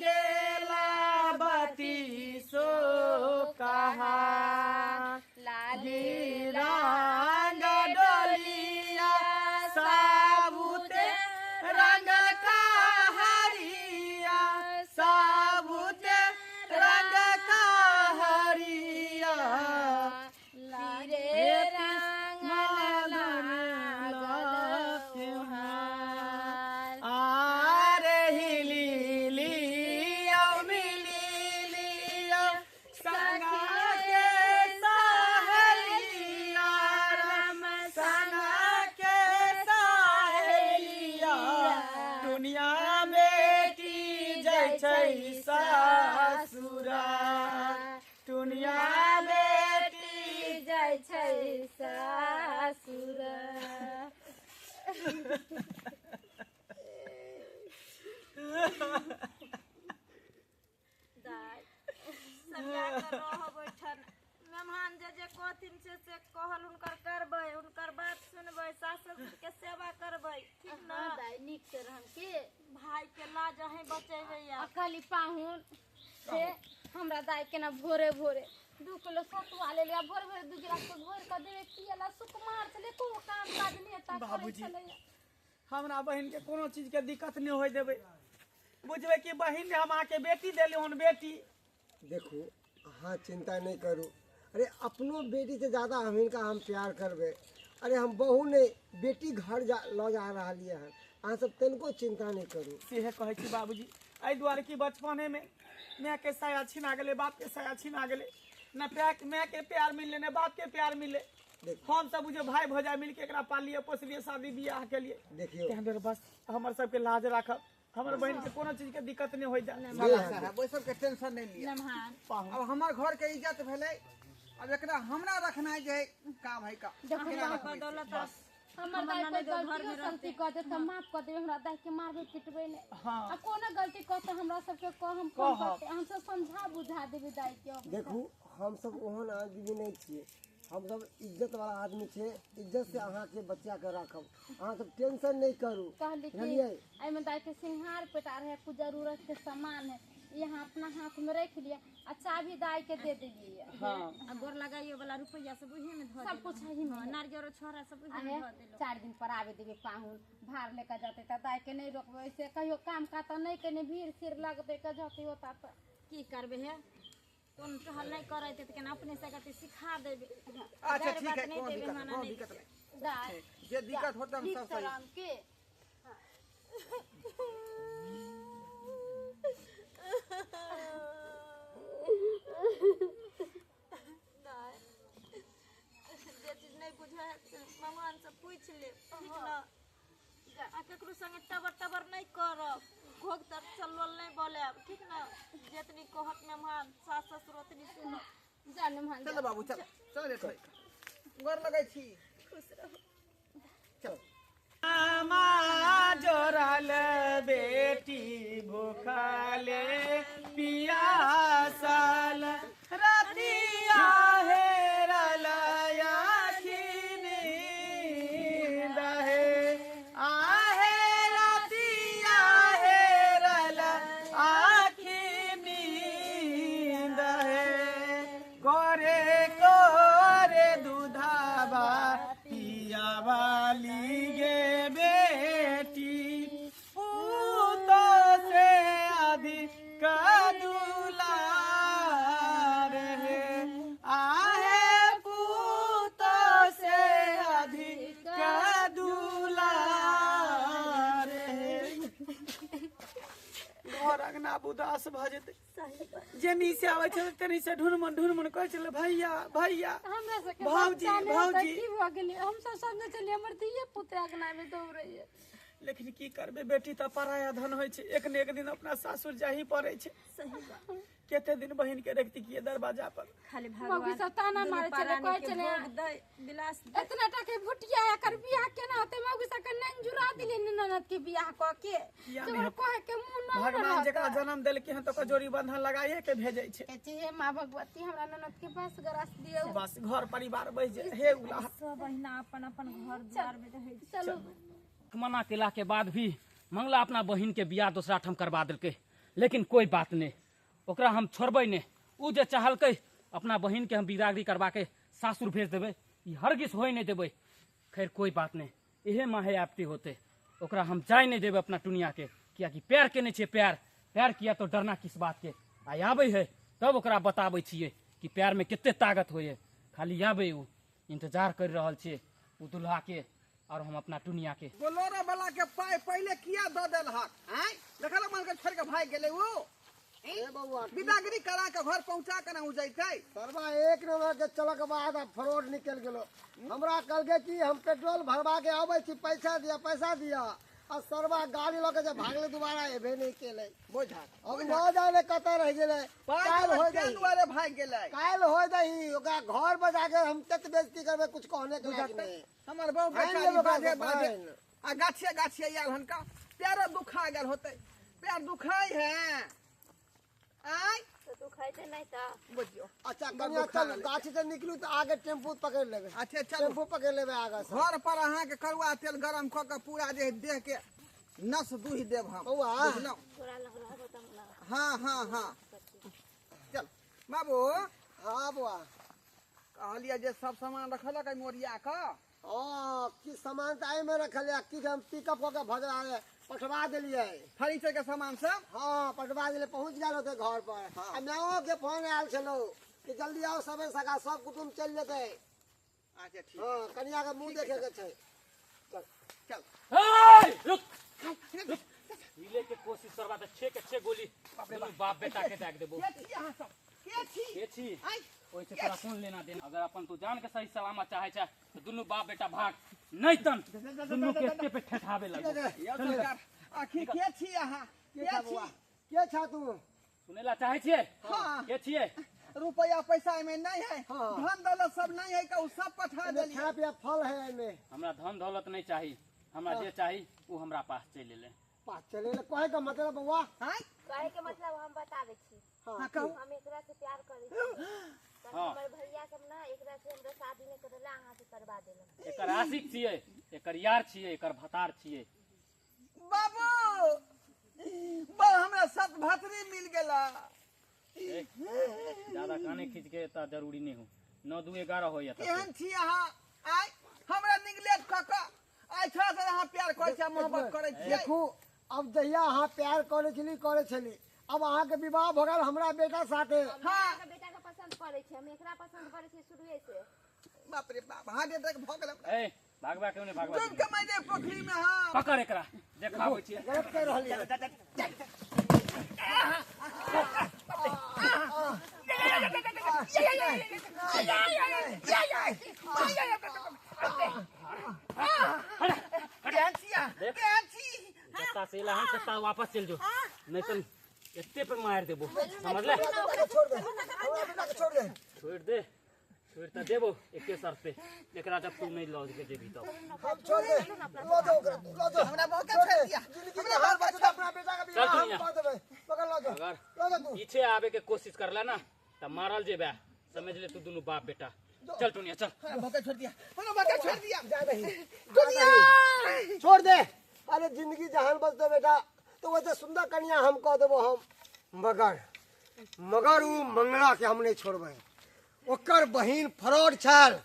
गेला बतीसो कहा लाली रंग डोलिया साबुते रंग का हरिया साबुते रंग का हरिया लाले रंग लागल त्योहार। आरे हिली लिया मिली लिया संगा के सहेलिया राम संगा के सहेलिया दुनिया बेटी जाइ छै ससुरा टुनिया बेटी जाइ छै सासुर। दाइ सरिया कऽ रहब ओहिठाम मेहमान जे जे कहथिन से से कहल हुनकर करबै हुनकर बात सुनबै सास ससुरके सेवा करबै ठीक ने हाँ दाइ नीक से रहम के भाइके लाज अहीं बचेबै आ आब कहली पाहुन से हमरा दाइ केना भोरे भोरे 2 किलो सतुआ ले लिया भोरे भोरे 2 गिलास के घोरि कऽ देबै पियला सुकुमार छलै कोनो काम काज नहि एता करै बाबूजी। छलैया हमरा बहिन के कोनो चीज के दिक्कत नहीं होय देबै बुझबै कि बहिन ने हम अहाँके बेटी देली हन बेटी देखू अहाँ चिंता नहीं करू अरे अपनो बेटी से ज़्यादा हम हिनका हम प्यार करबै अरे हम बहू नहीं बेटी घर जा लऽ जा रहलियै हन अहाँ सब तनिको चिंता नहीं करू सेहे कहै छी बाबूजी एहि दुआरे कि बचपनेमे मायके साया छिना गेलै बापके साया छिना गेलै न प्यार मायके प्यार मिललै न बापके प्यार मिललै देखियौ। हम सब बुझियौ भाय भौजाइ मिलके एकरा पाललियै पोसलियै शादी बियाह केलियै देखियौ तेहन दुआरे बस हमर सबके लाज राखब हमर बहिन के कोनो चीज के दिक्कत नहीं होय जाए साला साहब ओहि सबके टेंशन नहीं लिअ नमहान अब हमर घर के इज्जत भेलै अब एकरा हमरा रखनाइ जे है काम है का केना रखबै से? बदौलत हमर दाइ कोई गलतियो सलती कऽ दे तऽ माफ कऽ देबै हमरा दाइ के मारबै पिटबै नहि हाँ। आ कोनो गलती कऽ तऽ हमरा सबके कह हम फोन कहब। करते हमसब समझा बुझा देबै दाइ के देखू हमसब ओहन आदमी नहीं छियै हमसब इज्जत वाला आदमी छियै इज्जत से अहाँके बच्चाके राखब अहाँ सब टेंशन नहीं करू कहली कि बुझलियै एहिमे दाइ के सिंगार पेटार है कुछ जरूरत के सामान है यहाँ अपना हाथ में रख लिया आ चाबी दाई के दे दिलिए हाँ आ गोर लगाइयो वाला रुपैआ सब उहे में धऽ सब कुछ ही में है। नारियर छोरा सब उहे आहे में धऽ देलहुँ 4 दिन पर आबे देबै पाहुन भार लेकर जाते तऽ दाई के नहीं रोकबै ऐसे कहियो काम का तऽ नहीं कने भीड़ सीड़ लगतै के जते होता तऽ की करबै हे कोन टहल नहि करैत तऽ केना अपने से कहतै सिखा देबै अच्छा गारि ठीक बात है नहि कोनो देबै दिक्कत मना कोनो नहि दिक्कत नहीं दाई जे दिक्कत होतै हम ठीक सब से सही राम के नहि जे चीज नहि बुझै से भगवान से पूछि लेब ठीक ने आ ककरो संगे टबर टबर नहि करब घोघ तर चलल नहि बोलायब ठीक ने जेतनी कहत मेहमान सास ससुर ओतनी सुनब जाने मान चल बाबू चल चल रे छोड़ गोर लगै छी खुश रहू चल मामा जोरल बेटी भूखले पियासल रतिया हेरल आखिनी दहे आहे रतिया हेरल आखिनी दहे करे करे दूधाबा पियावाली गे बेटी पूत से अधिक दुलार हे आहे पूत से अधिक दुलार हे घर अंगना उदास भऽ जेतै जेनी से आबै छलै तेनी से ढुनमुन ढुनमुन कहै छलै भैया भैया हमरा सबके भौजी, बच्चा नहि होतै, भौजी। की भऽ गेलै हमसब समझै छलियै हमर धिये पुते अंगना मे दौड़ैये लेकिन की करबै बेटी तऽ पराया धन होइ छै एक ने एक दिन अपना सासुर जाही पड़ै छै सही बात कते दिन बहिन के रखती किए दरवाजा पर खाली मौगी भगवान सब ताना दुनू मारै छलै प्राणी कहै के छलै भोग दै विलास दै एतना टा के भुटिया एकर बियाह केना होतै मौगी सबके नैन जुड़ा दिले ननद के बियाह कऽ के किया तोहर नहि होतै? कहे के मुंह न भगवान जकरा जन्म देलकै हन तऽ ओकर जोड़ी बंधन लगाइए के भेजै छै कहै छै हे माँ भगवती हमरा ननद के बस गरास दियौ बस घर परिवार बसि जाय हे उला सब अहिना अपन अपन घर द्वार में रहै छै चलू मना केला के बाद भी मंगला अपना बहिन के बियाह दोसरा ठाम करबा देलकै। लेकिन कोई बात नहीं, ओकरा हम छोड़बै नहीं। उ जे चाहलकै अपना बहिन के हम बिदागरी करवा के सासुर भेज देबै, ई हरगिज होय नहीं देबै। खैर कोई बात नहीं, इहे माहे आपती होते, ओकरा हम जाय नहीं देबै अपना टुनिया के, कियाकि प्यार के नहीं छियै। प्यार प्यार किया तो डरना किस बात के। आ आबै है तब ओकरा बताबै छियै कि प्यार में कते ताकत होइए। खाली आबै, उ इंतजार कर रहल छियै उ दुल्हा के और हम अपना टुनिया के। बोलोरो वाला के पाई पहले किया दऽ देलहक? आँय देखल मन के छोड़ के भागि गेलै उ। ए बउआ, बिदागरी करा के घर पहुंचा के ना उ जैतै। सरवा एक नंबर के चलक बाद आ फ्रॉड निकल गेलो। हमरा कहलकै कि हम पेट्रोल भरवा के आबै छी, पैसा दिया पैसा दिया, आ सरवा गाड़ी लऽ के जे भागले दोबारा एबे नहीं केलै। बोझा अब न जाने कतऽ रहि गेलै। काल्हि हो पाई दही, दुआरे भागि गेलै। काल्हि हो दही ओकरा घर पर जाके हम तत बेइज्जती करबै कुछ कहने के लायक नहीं। हमर बहु फाइन बेचारी लेबै ओकरा बाधे से, बाधे फाइन। आ गाछिए गाछिए आयल हनका, पैरो दुखा गेल होतै। पैर दुखाइ है आय तऽ दुखाइते नहि तऽ बुझियौ। अच्छा बड़ कनिया दुखा चल, गेलै। गाछी से निकलू तऽ आगे टेम्पू पकड़ि लेबै। अच्छा चलू, टेम्पू पकड़ि लेबै आगे से। घर पर अहाँके करुआ तेल गरम कऽ के पूरा जे देह के नस दुहि देब हम, बौआ। बुझलहुँ? तोरा लग रहबो तब ना। हाँ हाँ हाँ चल बाबू। हाँ बौआ, कहलियै जे सब सामान रखलक एहि मोरिया कऽ। हाँ कि सामान तऽ एहिमे रखल है, कि हम पिकअप कऽ के भजवा पठवा देलियै फर्नीचर के सामान सब। हाँ पठवा देलियै, पहुँच गेल होतै घर पर। हाँ। आ माओ के फोन आयल छलौ कि जल्दी आओ सबे सगा, सब कुटुम्ब चलि जेतै। अच्छा ठीक। हाँ कनिया के मुँह देखे के छै। चल ए, रुक रुक, हिले के कोशिश करबा तऽ 6 के 6 गोली दुनू बाप बेटा के दाग देबो। के छी अहाँ सब? के छी? के छी? आइ ओहि से तोरा कोन लेना देना। अगर अपन तू जान के सही सलामत चाहे छै तो दुनू बाप बेटा भाग, नहीं तन दुनू के एते पे ठेठाबे लगबो। यौ सरकार, आखिर के छी अहाँ? के के छा छी? बौआ, के छा तू? सुनेला चाहे छियै? हाँ। के छियै? रुपया पैसा एहिमे नहीं है, हाँ। धन दौलत सब नहीं है, का उ सब पठा एहिमे देलियै। खाय पिया फल है एहिमे। हमरा धन दौलत नहीं चाही, हमरा जे चाही उ हमरा पास चलि एलै। पास चले एलै कहै के मतलब बौआ? आँय कहै के मतलब हम बताबै छी। हाँ कहू। हम एकरा से प्यार करै छी। हाँ। हमर भैया सब ना एकरा से हमरा शादी नहीं करेला, अहाँ से करवा देलक। एकर आशिक छियै, एकर यार छियै, एकर भतार छियै। बाबू बा हमरा सत भतरी मिल गेला। ए, ज्यादा काने खींच के एता जरूरी नहीं हो। 9 2 11 होइए तब। केहन छी अहाँ? आइ हमरा निगलेट कऽ कऽ आइ थोड़ा सा अहाँ प्यार करै छी, मोहब्बत करै छियै। देखू अब जहिया अहाँ प्यार करै छली करै छली, अब अहाँके विवाह भऽ गेल हमरा बेटा साथे। हाँ। अहाँके बेटा के पसंद करै छी, हम एकरा पसंद करै छी शुरुए से। बाप रे बाप, हार्ट अटैक भऽ गेल हमरा। ए भागबा क्यों नहीं भागबा? डूब के मारि देब पोखरी में। हाँ पकड़ एकरा, देखाबै छियै। गलत कहि रहल यऽ। केहन छी अहाँ? केहन छी? जत्ता से एला हन तत्ता वापस चलि जो, नहीं तो एते पे मारि देबो, समझले? हमरा बेटा के छोड़ दे, हमरा बेटा के छोड़ दे। छोड़ दे, छोड़ तऽ देबो एके शर्त पे, एकरा जब तू नहीं लऽ के जेबही तब। हम छोड़ दे, लऽ जाओ ओकरा, लऽ जाओ। हमरा बहु के छोड़ दे। छोड़ दिया। जिंदगी के हार बचत अपना बेटा के विवाह चल हम दुनिया। कऽ देबै। पकड़ लऽ जाओ, अगर लऽ जाओ तू। पीछे आवे के कोशिश करला ना तऽ मारल जेबे, समझ ले तू दुनू बाप बेटा। चल टुनिया चल। हमरा बहु के छोड़ दिया, हमरा बहु के छोड़ दिया। जा दही दुनिया छोड़ दे। अरे जिंदगी जहान बचते बेटा तो वैसे सुंदर कन्या हम कह देबो हम, मगर मगर उ मंगला के हम नहीं छोड़बै। ओकर बहिन फ्रॉड छल,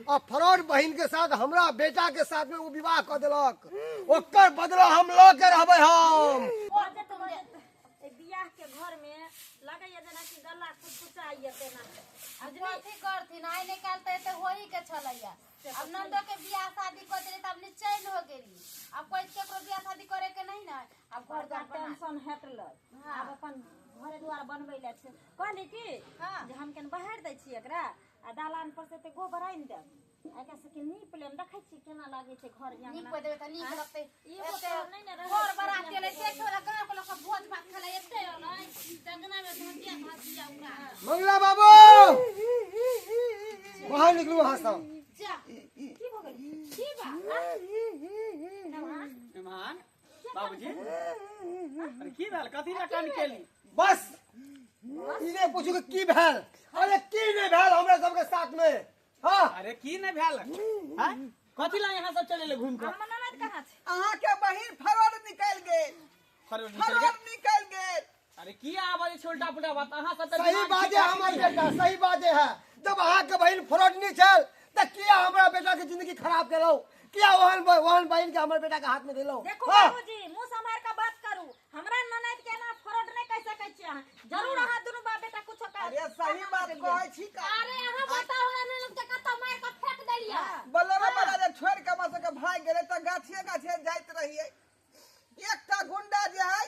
आ फ्रॉड बहिन के साथ हमरा बेटा के साथ में उ विवाह कऽ देलक। ओकर बदला हम लऽ के रहबै हम। बियाह के घर में लगैया जेना कि गला कुचकुचाइया तेना। अब कथी करथिन, आइ नहीं काल तऽ एते होही के छलैया। अब नंदो के बियाह शादी कऽ देली तऽ अब निश्चय हो गेली, अब कोई केकरो बियाह शादी करे के नहीं ना। अब घर द्वार बना टेंशन हटलै, आब अपन घरे द्वार बनबै ले छै। कहली कि जे हम केन बहारि दै छी एकरा, आ दालान पर से एते गोबर आनि देब, एकरा सबके नीप लेम, देखै छी केना लागै छै घर नीप अंगना। देबै तऽ नीक लगतै। एगो एते तऽ नहि ने रहै घर छै बरात एलै, देखे वाला गाँव के लोक सब भोज भात खेलै, एते एलै अंगना में धजिया धजिया उड़ा। मंगला बाबू बाहर निकलू अहाँ सब। जा की भऽ गेल? की बा? मेहमान बाबूजी, अरे की भेल? कथी ला कान केली? बस ई नहि पूछू कि की भेल। अरे की नहि भेल हमरा सबके साथ में? हाँ अरे की नहि भेल? हाँ कथी ला यहाँ सब चले घूम के? हमर ननद कहाँ छै? अहाँ के बहिन फरौर निकलि गेल। फरौर निकलि गेल? फरौर निकलि गेल। किया आवाज छै उल्टा पुल्टा बात अहाँ सब सही बाजे हमर बेटा सही बाजे है। जब अहाँ के बहिन फ्रॉड नहीं छल त किया हमरा बेटा के जिंदगी खराब केलौ? किया ओहन ओहन बहिन के हमर बेटा के हाथ में देलौ? देखो बाबूजी, मुंह संभार के बात करू। हमरा ननद के ना फ्रॉड नहीं कह सकै छी अहाँ। जरूर अहाँ दुनू बाप बेटा कुछो कर। अरे सही बात कहै छी का? अरे अहाँ बताउ हमरा ननद के कतौ मार के फेंक देलियै। बोलेरो वाला जे छोड़ के हमरा सबके भागि गेलै तऽ गाछिए गाछिए जाइत रहियै। एकटा गुंडा जे है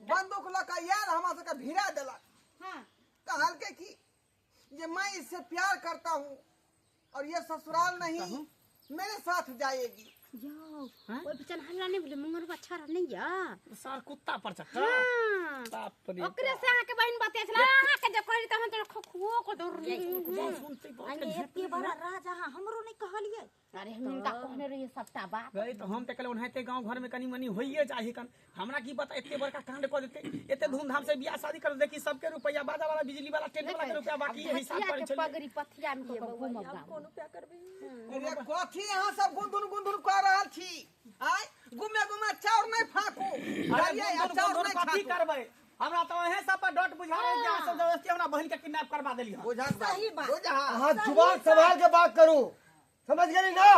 बंदूक लऽ कऽ आयल, हमरा सबके भिड़ा देलक। हां कहलकै कि जे मैं इससे प्यार करता हूँ और ये ससुराल नहीं मेरे साथ जाएगी। यो ओइ बिचन हमरा नहीं बोले मंगरुआ छाड़ा नहीं या सार कुत्ता पर चक्का। हां बाप रे ओकरे से अहाँ के बहिन बतिया छला। अहाँ के जे कहली त हम तो खखुओ को दौड़ सुनते अरे एते बड़ा राज अहाँ हमरो नहीं कहलियै। अरे हम हिनका कहने रहियै सबटा बात। गई तो हम त कहले ओनाहिते गांव घर में कनी मनी होइए जाही कन, हमरा की पता एते बड़का कांड क देते, एते धूमधाम से बियाह शादी कर देखी सबके रुपया बाजा वाला बिजली वाला टेंट वाला के रुपया बाकी यही हिसाब पर चल। पगड़ी पथिया में कऽ घूमब गाँव। कोन उपाय करबै? अरे कथी अहाँ सब गुंधुन गुंधुन कऽ रहल छी? आय गुमे गुमे चाउर नहीं फाकू। अरे अरे चाउर गुंधुन नहीं कथी फाकू। करबै? हमरा तो ओहे सब पर डट बुझा रहे कि अहाँ सब जबरदस्ती हमरा बहिन के किडनैप करवा देली हन। बुझा सही बात। बुझा अहाँ जुबान संभाल के बात करू, समझ गेली ना?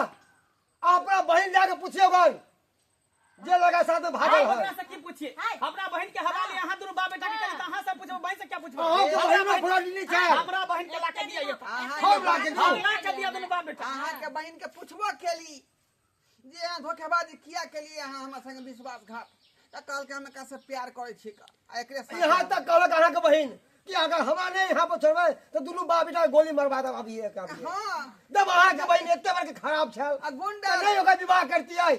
अपना बहिन जाके पूछियो गन जे लगा साथ में भागल है। हमरा से की पूछिए? हमरा बहिन के हवाले अहाँ दुनू बाप बेटा के करी त अहाँ से पूछब, बहिन से क्या पूछब? अहाँ के बहिन में फ्रॉड नहीं छै। हमरा बहिन के लाके दिया ये हम लाके दियौ। हम लाके दिया दुनू बाप बेटा। अहाँ के बहिन के पूछबो केली जे अहाँ धोखेबाजी किया केलिए, अहाँ हमरा संगे विश्वासघात। त कहलकै हम एकरा से प्यार करै छी आ एकरे साथ। यहाँ तक कहलक अहाँ के बहिन कि अगर हमरा नहीं यहाँ पर छोड़बै तो दुनू बाप बेटा के गोली मरवा देब अभी एक अभी। हाँ जब अहाँ के बहिन एते बड़के खराब छल आ गुंडा नहीं ओकर विवाह करतियै,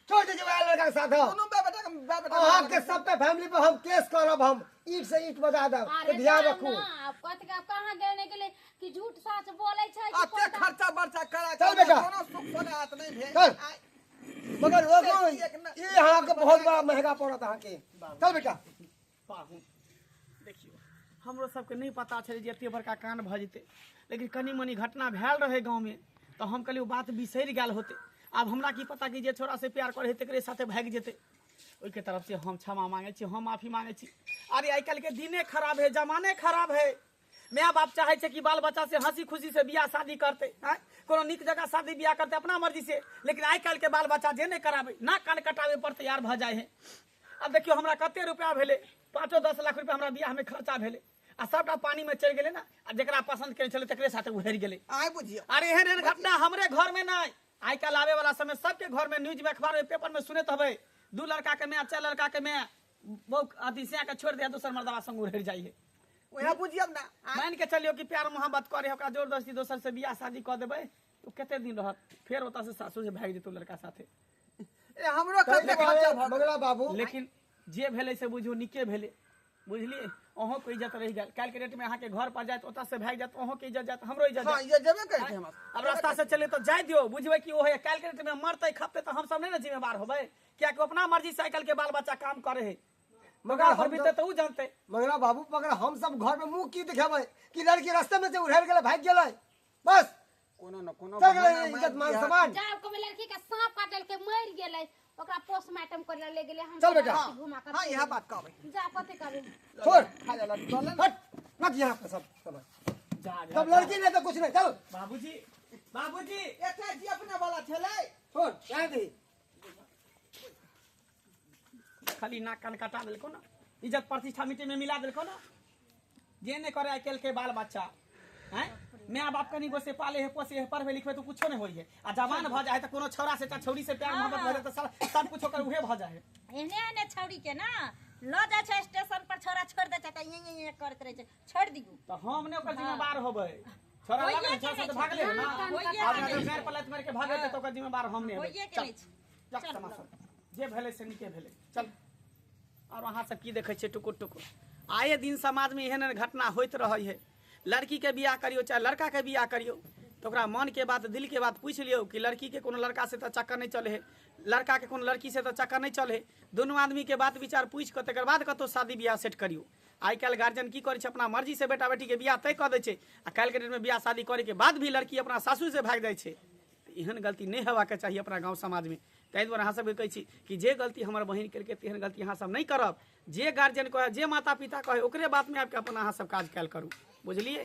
छोड़ दीजिए वएह लड़का के साथ। दुनू बाप बेटा के बाप बेटा अहाँ के सबके फैमिली पर हम केस करब, हम ईट से ईट बजा देब, तो ध्यान रखू। आब कथी के कहाँ गेल गेलै कि झूठ सच बोलै छै कि अते खर्चा बर्चा करा चल बेटा। कोनो सुख सोनात नहीं भेल। चल। मगर वो ये अहाँ के बहुत बड़ा महंगा पड़त अहाँ के। चल बेटा। पाहुन देखियो हमरो सबके नहीं पता छलै जे एते बड़का कांड भऽ जेतै, लेकिन कनी मनी घटना भेल रहै गाँवमे तऽ हम कहलियै ओ बात बिसरि गेल होतै। आब हमरा की पता कि जे छोरा से प्यार करै है तकरे साथे भागि जेतै। ओहिके तरफ से हम क्षमा मांगै छी, हम माफी मांगै छी। अरे आइ काल्हिके दिने खराब है, जमाने खराब है। माय बाप चाहे छै कि बाल बच्चा से हंसी खुशी से बियाह शादी करते, आँय कोनो नीक जगह शादी बियाह करते अपना मर्जी से, लेकिन आइ काल्हिके बाल बच्चा जे नहि कराबै ना कान कटाबै पर तैयार भऽ जाइ है। आब देखियौ हमरा कते रुपया भेलै, 5-10 लाख रुपया हमरा बियाह में खर्चा भेलै आ सबटा पानी में चलि गेलै ना, आ जकरा पसंद केने छलै तकरे साथे उहरि गेलै। आइ बुझियौ। अरे एहन एहन घटना हमरे घर में नहीं, आइ काल्हि आबै वाला समय सबके घर में न्यूज में अखबार में पेपर में सुनैत हबै, 2 लड़का के my 4 लड़का के my बहु अथी सैं के छोड़ि दे दोसर मर्दवा संग उहरि जाइ है। वएह बुझियौ ना। मान के चलियौ कि प्यार मोहब्बत करे ओकरा जबरदस्ती दोसर से बियाह शादी कऽ देबै तो कते दिन रहत, फेर ओतऽ से सासुर से भागि जेतौ लड़का साथे। ए हमरो कते खर्चा भऽ गेल। मंगला बाबू लेकिन जे भेलै से बुझू नीके भेलै, बुझलियै? अहूँ के इज्जत रहि गेल। काल्हिके डेट में अहाँके घर पर जायत ओतऽ से भागि जायत, अहूँ के इज्जत जायत, हमरो इज्जत हाँ जायत। ये जेबे करतै हमरा। अब रास्ता से चले तो जाय दियौ, बुझबै कि ओ है काल्हिके डेट में मरतै खपतै तऽ हमसब नहि ने जिम्मेवार होबै, कियाकि अपना मर्जी से आइ काल्हि के बाल बच्चा काम करे है, मगर मगर पर बीते तऽ उ जानतै। मंगला बाबू मगर हम सब घर में मुंह की देखेबै कि लड़की रास्ते में से उड़ेल गेलै भागि गेलै, बस कोनो न कोनो चल गेलै बहाना इज्जत मान मारि सम्मान। जाब को लड़की के सांप काटल के मरि गेलै, ओकरा पोस्टमार्टम करे ले गेलै। हम चल बेटा। घुमा के हां इएह बात कहबै। जा कथी करबै? छोड़ खा जा लड़की चल हट मत यहाँ पर सब सामान। जा जा तब लड़की नहीं तो कुछ नहीं। चल बाबूजी बाबूजी एते जी अपने वाला छलै। छोड़ जाए दे। खाली नाक कान कटा देलको ना, इज्जत प्रतिष्ठा मिट्टी में मिला देलको ना। जे नहीं करे आइ काल्हि के बाल बच्चा हैं, माय बाप कनी गो से पाले है पोसे है पढ़बे लिखबे तो कुछो नहीं होई है, आ जवान भ जाए त कोनो छौरा से छौरी से प्यार मोहब्बत भ जाए त सब कुछ ओकर उहे भ जाए है। एहने एहने छौरी के ना ल जाइ छै स्टेशन पर, छौरा छोड़ दै छै त ये ये ये करैत रहै छै, छोड़ दियौ त हम ने ओकर जिम्मेवार होबै। छौरा होइए लगल के छौरा से नहि त भागले ना, होइए आब के नहि अगर पैर पर लात मारि के भागे त ओकर जिम्मेवार हम ने हेबै। होइए के चल, नहि छै। चल तमाशा जे भेलै से नीके भेलै। चल और अहाँ सब की देखै छियै टुकुर टुकुर? आए दिन समाज में एहन एहन घटना होइत रहै है। लड़की के बियाह करियौ चाहे लड़का के बियाह करियौ तऽ ओकरा मन के बात दिल के बात पूछि लियौ कि लड़की के कोनो लड़का से तऽ चक्कर नहि चलै है, लड़का के कोनो लड़की से तऽ चक्कर नहि चलै है। दुनू आदमी के बात विचार पूछि कऽ तकर बाद कतहु शादी बियाह सेट करियौ। आइ काल्हि गार्जियन की करै छै, अपना मर्जी से बेटा बेटी के बियाह तय कऽ दै छै, आ काल्हिके डेटमे बियाह शादी करे के बाद भी लड़की अपना सासुर से भागि जाइ छै। तऽ एहन गलती नहि हेबाक चाही अपना गाँव समाजमे। ताहि दुआरे अहाँ सबके कहै छी कि जे गलती हमर बहिन केलकै तेहन गलती अहाँ सब नहि करब। जे गार्जियन कहै, जे माता पिता कहै, ओकरे बातमे आबिके अपन अहाँ सब काज कयल करू, बुझलियै?